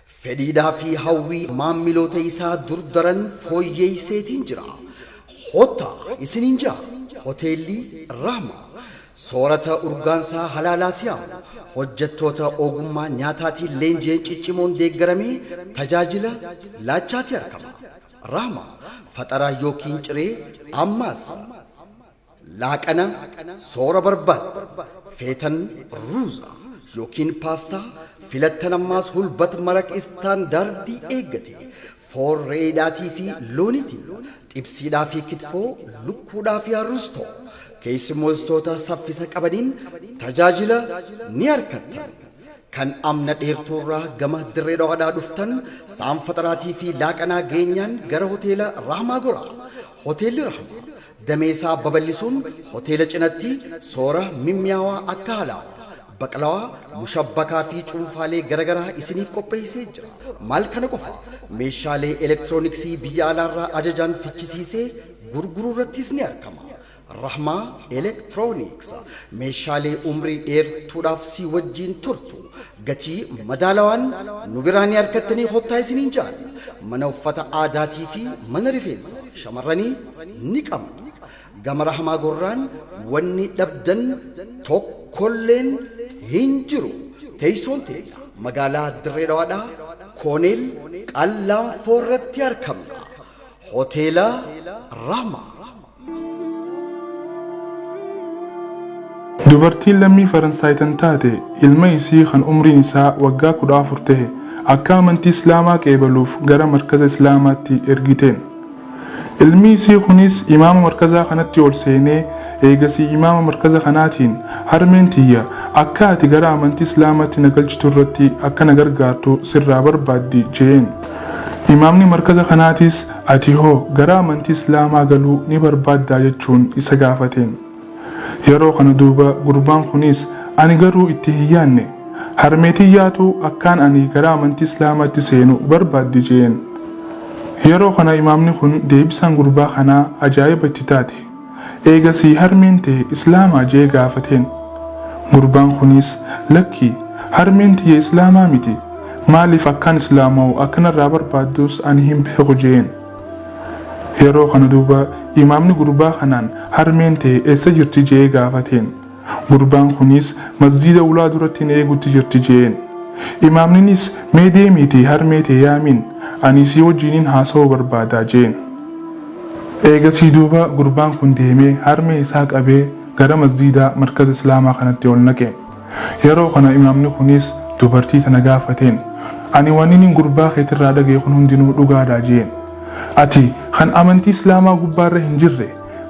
Fedhiidhaa fi hawwii maammiloota isaa dur daran fooyyeeyseetiin jira. Koottaa isiniin ja'a Hoteelli Rahmaa. Soorata urgaansaa halaalaa siyaamu hojjettoota ogummaa nyaataatiin leenji'een ciccimoon deeggaramee tajaajila laachaati argama. Rahmaa faxara yookiin ciree ammaas laaqana soora barbaadda feetan ruuza yookiin paastaa filattan ammaas hulbat maraq istaandaardii eeggate foon re'eedhaatii fi looniitiin xibsiidhaa fi kitfoo lukkuudhaa fi arrustoo keessummostoota saffisa qabaniin tajaajila ni argattan. Kan amna dheertuurraa gama Dirree Dhawaadhaa dhuftan sa'aan faxaraatii fi laaqanaa geenyaan gara hoteela Rahmaa gora. Hoteelli Rahmaa damee isaa babal'isuun hoteela cinatti soora mimmi'aawaa akka halaawaa, baqlawaa, mushabbakaa fi cuunfaalee garagaraa isiniif qopheessee jira. Maal kana qofa, meeshaalee elektirooniksii biyya alaarraa ajajaan fichisiisee gurguruu irrattis ni argama. Rahmaa Electronics meeshaalee umrii dheertuudhaaf si wajjiin turtu gatii madaalawaan nu biraa ni argattanii kottaa isiniin ja'an. Mana uffata aadaatii fi mana rifeensa shamarranii ni qabna. Gama Rahmaa gorraan wanni dhabdan tokkolleen hin jiru. Teessoon teenya magaalaa Dirree Dhawaadhaa Kooneel Qallaanfoo irratti argamna. Hoteela Rahmaa. Dubartiin lammii Faransaay tan taate ilma isii kan umriin isaa waggaa 14 tahe akka amantii Islaamaa qeebaluuf gara markaza Islaamaatti ergiteen. Ilmi isii kunis imaama markazaa kanatti ol seenee eegasii imaama markaza kanaatiin harmeen tiyya akka ati gara amantii Islaamaatti na galchitu irratti akka na gargaartu sirraa barbaaddi je'een. Imaamni markaza kanaatis Ati hoo gara amantii Islaamaa galuu ni barbaaddaa jechuun isa gaafateen. Yeroo kana duuba gurbaan kuniis ani garuu itti hin yaanne. Harmee tiyyaatu akkaan ani gara amantii Islaamaatti seenu barbaaddi je'een. Yeroo kana imaamni kun deebisaan gurbaa kanaa ajaa'iba itti taate. Eegasii harmeen tee Islaamaa je'ee gaafateen. Gurbaan kuniis lakkii harmeen tiyya Islaamaa miti. Maaliif akkaan Islaamawu akka narraa barbaadduus ani hin beeku je'een. Yeroo kana duuba imaamni gurbaa kanaan harmeen tee eessa jirti je'ee gaafateen. Gurbaan kuniis masjiida ulaa duratti na eegutti jirti je'een. Imaamninis mee deemiitii harmee tee yaamiin ani isii wajjiinin haasawuu barbaadaa je'een. Eegasii duuba gurbaan kun deemee harmee isaa qabee gara masjiida markaza Islaamaa kanatti ol naqe. Yeroo kana imaamni kuniis dubartii tana gaafateen ani waninin gurbaa keetirraa dhagaye kun hundinuu dhugaadhaa je'een. Ati kan amantii Islaamaa gubbaarra hin jirre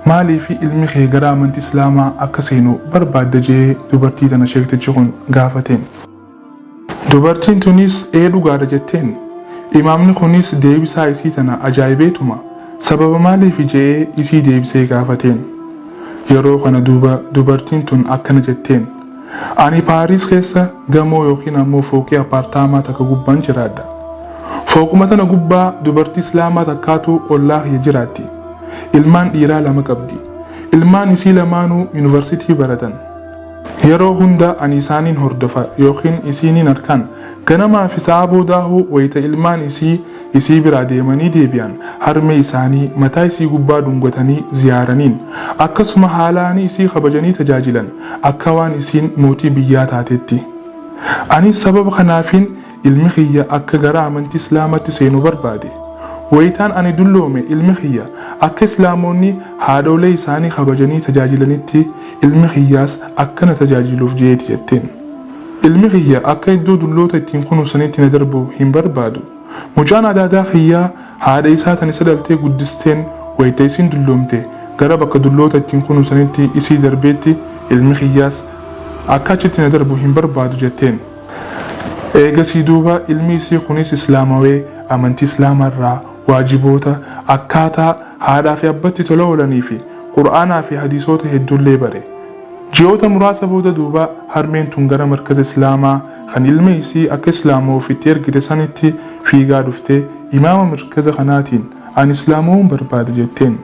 Maaliif ilmi kee gara amanti Islaamaa akka seenu barbaadda je'ee dubartii tana sheektichi kun gaafateen. Dubartiin tunis ee dhugaadha jetteen. Imaamni kunis deebisaa isii tana ajaa'ibeetuma sababa maaliifi je'ee isii deebisee gaafateen. Yeroo kana duuba dubartiin tun akkana jetteen. Ani Paariis keessa gamoo yookiin ammoo fooqii appaartaamaa takka gubbaan jiraadha. Fooquma tana gubbaa dubartii Islaamaa takkaatu ollaa kiyya jiraatti. Ilmaan dhiiraa 2 qabdi. Ilmaan isii lamaanuu Yunivarsitii baratan. Yeroo hunda ani isaaniin hordofa ykn isiiniin arkaan. Ganamaa fi sa'aa boodaahuu wayta ilmaan isii isii biraa deemanii deebi'an harmee isaanii mataa isii gubbaa dhungatanii ziyaaraniin. Akkasuma haalaanii isii kabajanii tajaajilan akka waan isiin mootii biyyaa taatetti. Anis sababa kanaafiin Ilmi kiyya akka gara amantii Islaamatti seenu barbaade. Waytaan ani dulloome ilmi kiyya akka Islaamoonni haadhoolee isaanii kabajanii tajaajilanitti ilmi kiyyaas akka na tajaajiluuf je'eeti jetteen. Ilmi kiyya akka iddoo dulloota ittiin kunuunsanitti na darbu hin barbaadu. Mucaan adaadaa kiyyaa haadha isaa tan isa dhaltee guddisteen wayta isiin dulloomte gara bakka dulloota ittiin kunuunsanitti isii darbeetti ilmi kiyyaas akka achitti na darbu hin barbaadu jetteen. Eegasii duuba ilmi isii kunis Islaamawee amantii Islaamaa irraa waajiboota, akkaataa haadhaa fi abbatti tola oolanii fi Qur'aanaa fi hadiisoota hedduullee bare. Ji'oota muraasa booda duuba harmeen tun gara markaza Islaamaa kan ilma isii akka Islaamawuuf itti ergite sanitti fiigaa dhuftee imaama markaza kanaatiin ani Islaamawuun barbaada jetteen.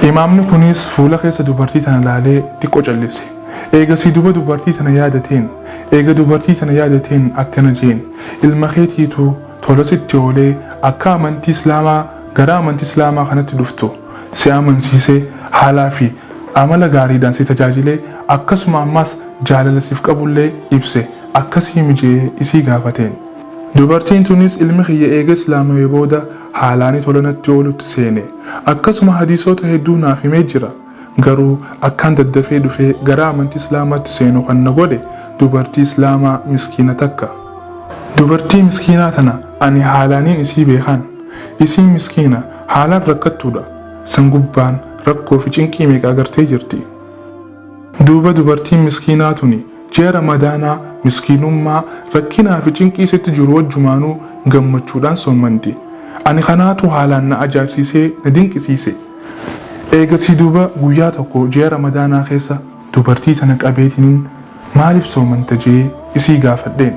Imaamni kunis fuula keessa dubartii tana laalee xiqqo callise. Eegasii duba dubartii tana yaadateen. Eega dubartii tana yaadateen akkana jeen. Ilma keetiitu tola sitti oolee akka amantii Islaamaa gara amantii Islaamaa kanatti dhuftu si amansiisee haalaa fi amala gaariidhaan si tajaajilee akkasuma ammaas jaalala siif qabullee ibse akkasii mije'ee isii gaafateen. Dubartiin tunis ilmi kiyya eega Islaamawee booda haalaani tola natti oolutti seene. Akkasuma hadiisoota hedduu naaf himee jira. Garuu akkaan daddafee dhufee gara amantii Islaamaatti seenu kan na godhe dubartii Islaamaa miskiina takka. Dubartii miskiinaa tana ani haalaaniin isii beekaan. Isiin miskiina, haalaan rakkattuudha. San gubbaan rakkoo fi cinqii meeqa agartee jirti. Duuba dubartiin miskiinaa tuni ji'a Ramadaanaa miskiinummaa, rakkinaa fi cinqii isitti jiru wajjumaanuu gammachuudhaan soommanti. Ani kanaatu haalaan na ajaa'ibsiisee na dinqisiise. Eegasii duuba guyyaa tokko ji'a Ramadaanaa keessa dubartii tana qabeetiniin maaliif soomanta je'ee isii gaafadheen.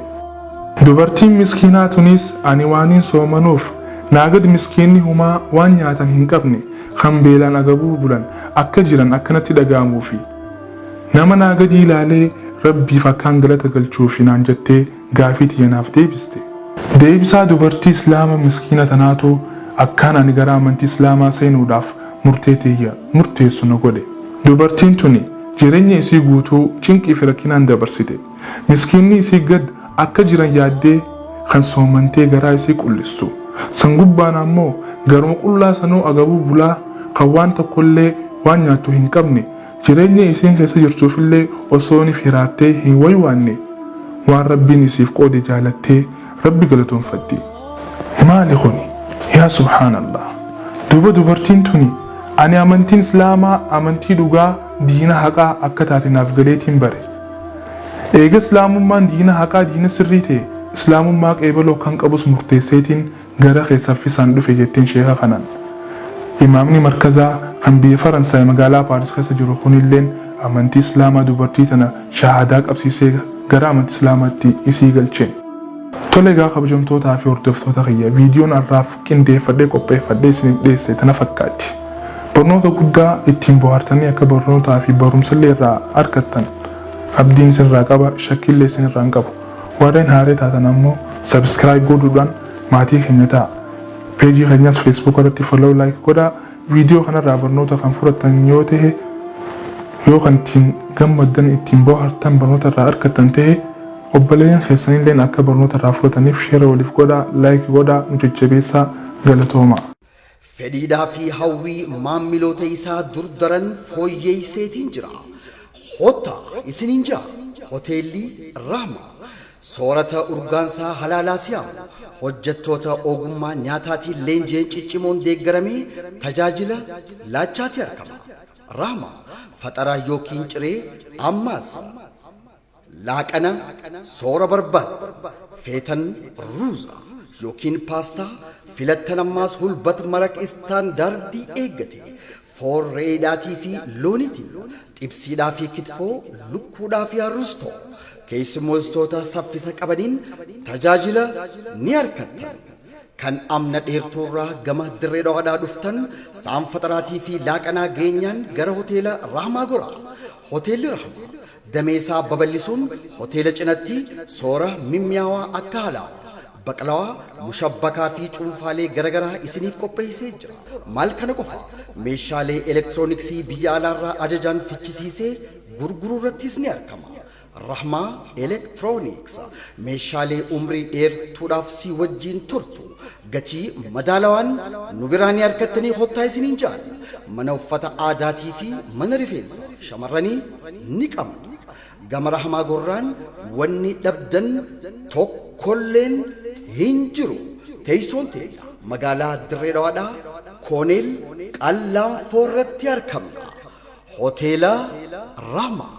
Dubartiin miskiinaa tunis ani waaniin soomanuuf naa gad miskiinni humaa waan nyaatan hin qabne kan beelaan agabuu bulan akka jiran akka natti dhaga'amuufi. Nama naa gadii laalee Rabbiif akkaan galata galchuufi naan jettee gaafii tiyya naaf deebiste. Deebisaa dubartii Islaama miskiina tanaatu akkaan ani gara amantii Islaamaa seenuudhaaf murtee tiyya murteessu na godhe. Dubartiin tuni jireenya isii guutuu cinqii fi rakkinaan dabarsite. Miskiinni isii gad akka jiran yaaddee kan soomantee garaa isii qullistu. San gubbaan ammoo garuma qullaa sanuu agabuu bulaa kan waan tokkollee waan nyaattu hin qabne jireenya isiin keessa jirtuufillee osoonif hiraartee hin waywaanne waan Rabbiin isiif qoode jaalattee Rabbi galatoonfatti. Maali kuni? Yaa subhaanallah! Duuba dubartiin tuni ani amantiin Islaamaa amantii dhugaa diina haqaa akka taate naaf galeetiin bare. Eega Islaamummaan diina haqaa diina sirrii ta'e Islaamummaa qeebaluu akkan qabus murteesseetiin gara kee saffisaan dhufe jetteen sheekha kanaan. Imaamni markazaa kan biyya Faransaay magaalaa Paaris keessa jiru kunilleen amantii Islaamaa dubartii tana shahaadaa qabsiisee gara amantii Islaamaatti isii galche. Tole egaa kabajamtootaa fi hordoftoota kiyya viidiyoon har'aaf qindeeffadhee qopheeffadhee isiniif dhiyeesse tana fakkaatti. Barnoota guddaa ittiin bohaartanii akka barnootaa fi barumsallee irraa argattan abdiin isinirraa qaba, shakkiillee isinirraa hin qabu. Warreen haaree taatan ammoo subscribe godhuudhaan maatii keenya ta'a. Peejii keenyas Facebook irratti follow like godhaa. Viidiyoo kanarraa barnoota kan fudhattan yoo ta'e yoo kan ittiin gammaddan ittiin bohaartan barnoota irraa argattan ta'e obboleeyyan keessanilleen akka barnoota irraa fudhataniif share waliif godhaa, like godhaa, nu jajjabeessaa, galatooma. Fedhiidhaa fi hawwii maammiloota isaa dur daran fooyyeesseetiin jira. Hottaa isiniin jaa Hoteelli Rahmaa soorata urgaansaa halaalaa siyaamu hojjettoota ogummaa nyaataatiin leenji'een ciccimoon deeggaramee tajaajila laachaati argama. Rahmaa faxaraa yookiin ciree ammaas laaqana soora barbaaddu feetan ruuza yookiin paastaa filattan ammaas hulbat maraq istaandaardii eeggate foon re'eedhaatii fi looniitiin xibsiidhaa fi kitfoo lukkuudhaa fi arrustoo keessummostoota saffisa qabaniin tajaajila ni argattan. Kan amna dheertuurraa gama Dirree Dhawaadhaa dhuftan sa'aan faxaraatii fi laaqanaa geenyaan gara hoteela Rahmaa gora. Hoteelli Rahmaa damee isaa babal'isuun hoteela cinatti soora mimmi'aawaa akka halaawaa, baqlawaa, mushabbakaa fi cuunfaalee garagaraa isiniif qopheessee jira. Maal kana qofa meeshaalee elektirooniksii biyya alaarraa ajajaan fichisiisee gurguruu irrattis ni argama. Rahmaa Elektirooniks meeshaalee umrii dheertuudhaaf si wajjiin turtu gatii madaalawaan nu biraa ni argattanii kottaa isiniin jaan. Mana uffata aadaatii fi mana rifeensa shamarranii ni qabna. Gama Rahmaa gorraan wanni dhabdan tokkolleen hin jiru. Teessoon teenya magaalaa Dirree Dhawaadhaa Kooneel Qallaanfoo irratti argamna. Hoteela Rahmaa.